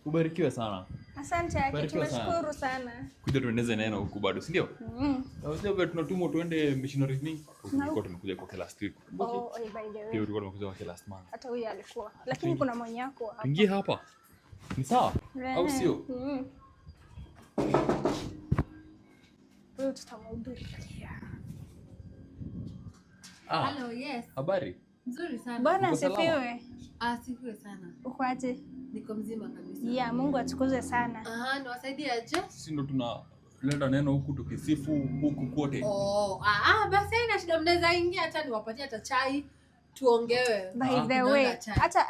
Ubarikiwe sana. Asante yake, Barikiwa sana. tumeshukuru sana. Kuja tuendeze neno huku bado, si ndio? Na unajua vile tunatumwa tuende missionary mingi. Tulikuwa tumekuja kwa last week. Oh, oh, by the Pia way. tulikuwa tumekuja kwa last month. Hata huyu alikuwa. Lakini kuna mwenye wako hapa. Tuingie hapa. Ni sawa? Au sio? Mm. Huyu tutamhubiria. Ah, Hello, yes. habari. Nzuri sana. Bwana Uko salama? asifiwe. Ah, sifiwe sana. Uko aje? Niko mzima kabisa. Yeah, Mungu atukuzwe sana. Aha, niwasaidie aje? Sisi ndo tunaleta neno huku tukisifu huku kote. Oh, basi haina shida, mnaweza ingia hata niwapatie hata chai tuongewe. By Ah. the way, Tunaona chai. hata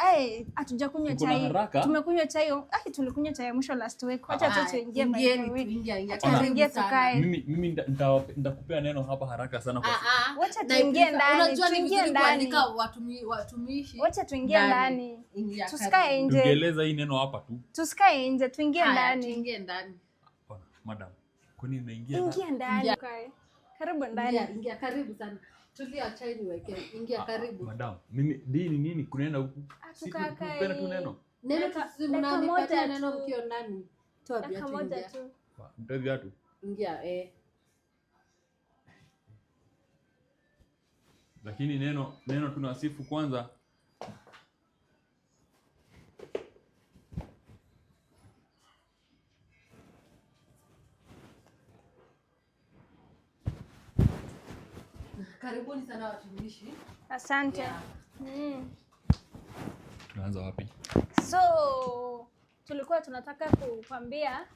hatujakunywa Tuko na chai. haraka. Tumekunywa chai, tulikunywa chai ya mwisho last week. Wacha tu Ah, tuingie by the ingieni way. tu, ingia, ingia. Acha Karibu tuingie sana. tukae. Mimi nitakupea neno hapa haraka sana kwa Ah, ah. Wacha Na tuingie prefer- ndani, Unajua ni tuingie vizuri ndani. kuandika watumishi. Wacha tuingie ndani. Ingia, Tusikae karibu. nje. Tungeeleza hii neno hapa tu. Tusikae nje, tuingie Haya, ndani. tuingie ndani. Ona, madam. Kwani naingia ndani? Ingia ndani. Ingia. Tukae. Karibu ndani. Ingia, ingia, karibu sana. Tulia chai niweke. Ingia karibu. Madam, mimi dini nini kunaenda huku? Si Tukakae. tupende tu neno. Neno Dakika mnanipatia moja neno tu. mkiwa ndani. Toa Dakika viatu moja ingia. tu. Mtoe viatu. Ingia, eh. Lakini neno tunasifu kwanza. Karibuni sana watumishi. Asante. Yeah. Mm. Tunaanza wapi? So tulikuwa tunataka kukwambia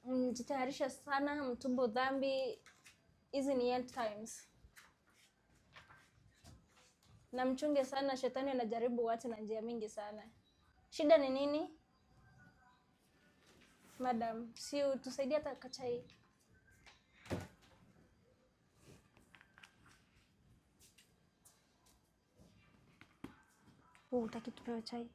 mjitayarishe sana, mtubu dhambi. Hizi ni end times, na mchunge sana. Shetani anajaribu watu na njia mingi sana. Shida ni nini, madam? Si utusaidie hata kachai. Hutaki tupewe chai?